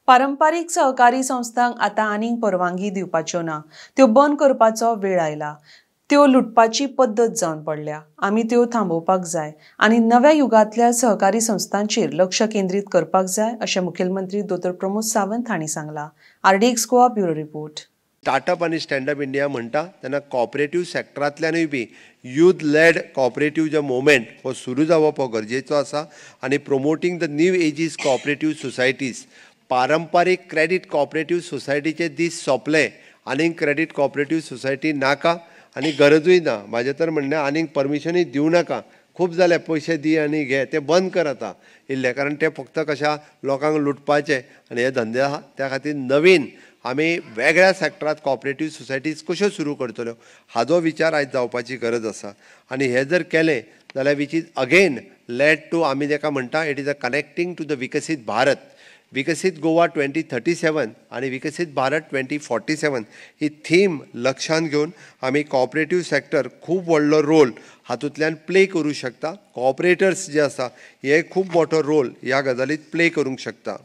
पारंपारीक सहकारी संस्थांक आतां आनीक परवानगी दिवपाच्यो ना. त्यो बंद करपाचो वेळ आयला. त्यो लुटपाची पद्दत जावन पडल्या. आमी त्यो थांबोवपाक जाय आनी नव्या युगांतल्या सहकारी संस्थांचेर लक्ष केंद्रीत करपाक जाय अशें मुखेलमंत्री दोतोर प्रमोद सावंत हांणी सांगलां. RDX Goa bureau report. Startup आनी स्टँडअप इंडिया म्हणटा तेन्ना कॉपरेटीव सॅक्टरांतल्यानूय बी यूथ लॅड कॉपरेटीव जे मुवमेंट हो सुरू जावप हो गरजेचो आसा आनी promoting the new ages cooperative societies. पारंपारीक क्रेडीट कॉपरेटीव सोसायटीचे दीस सोंपले. आनीक क्रेडीट कॉपरेटीव सोसायटी नाका आनी गरजूय ना. म्हाजें तर म्हणणें आनीक परमिशनूय दिवं नाका. खूब जाले पयशे दी आनी घे, ते बंद कर आतां इल्ले, कारण ते फक्त कशा लोकांक लुटपाचे आनी हे धंदे आहा. त्या खातीर नवीन आमी वेगळ्या सॅक्टरांत कॉपरेटीव सोसायटीज कश्यो सुरू करतल्यो हाजो विचार आयज जावपाची गरज आसा. आनी हें जर केलें जाल्यार which is again led to आमी जेका म्हणटा it is a connecting to the Viksit Bharat. Viksit Goa 2037 आनी विकसीत भारत 2047 ही थीम लक्षांत घेवन आमी कॉपरेटीव सॅक्टर खूब व्हडलो रोल हातूंतल्यान प्ले करूं शकता. कॉपरेटर्स जे आसा हे खूब मोठो रोल ह्या गजालीत प्ले करूंक शकता.